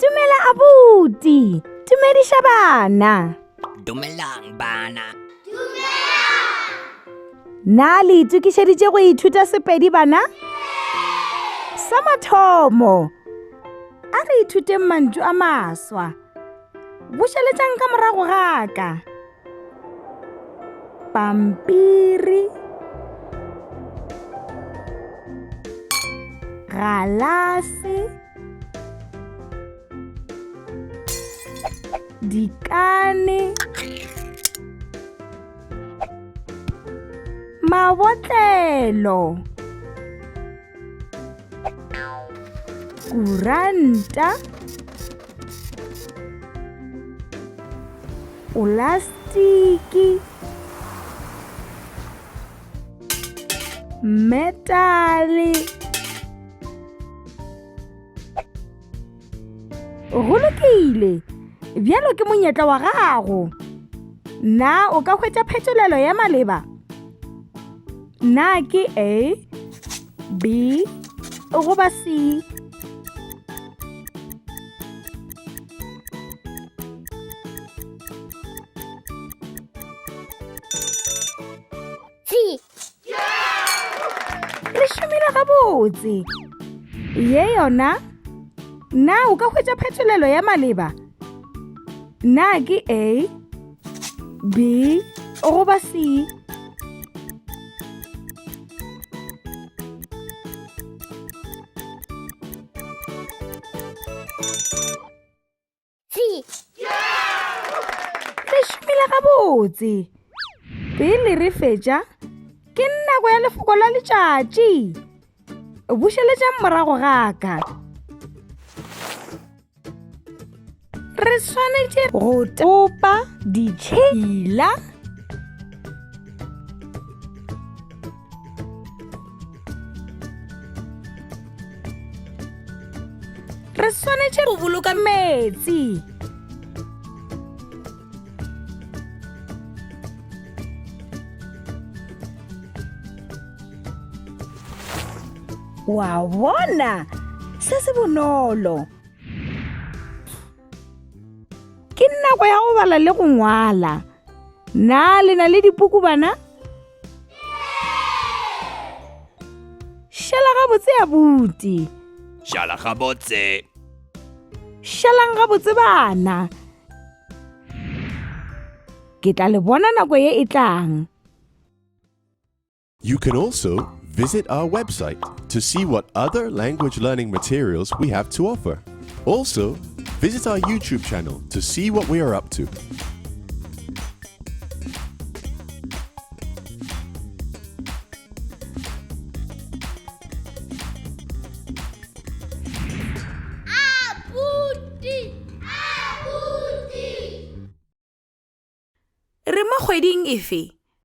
Dumela abuti. Dumediša bana. Dumelang bana. Na le itokišeditše go ithuta Sepedi bana? Sa mathomo, a re ithuteng mantšu a maswa. Bušeletšang ka morago ga ka. Pampiri. Galase. Dikane. Mabotlelo. Kuranta. Polastiki. Metale. Go lokile. Bjalo ke monyetla wa gago. Na o ka hwetša phetolelo ya maleba? Na ke A, B goba C? C. Re šomile gabotse. Ye yona? Na o ka hwetša phetolelo ya maleba? Na ke A, B goba C? C. Re šomile gabotse. Pele re fetša, ke nako ya lefoko la letšatši. Bušeletšang morago ga ka. Re swanetše go topa ditšhila. Re swanetše go boloka meetse. Wa bona, se se bonolo. Ke nako ya go bala le go ngwala. Na le na le dipuku bana? Šala gabotse abuti. Šala gabotse. Šalang gabotse bana. Ke tla le bona nako ye e tlang. You can also visit our website to see what other language learning materials we have to offer. Also, visit our YouTube channel to see what we are up to. Abuti! Abuti! Re mo kgweding efe?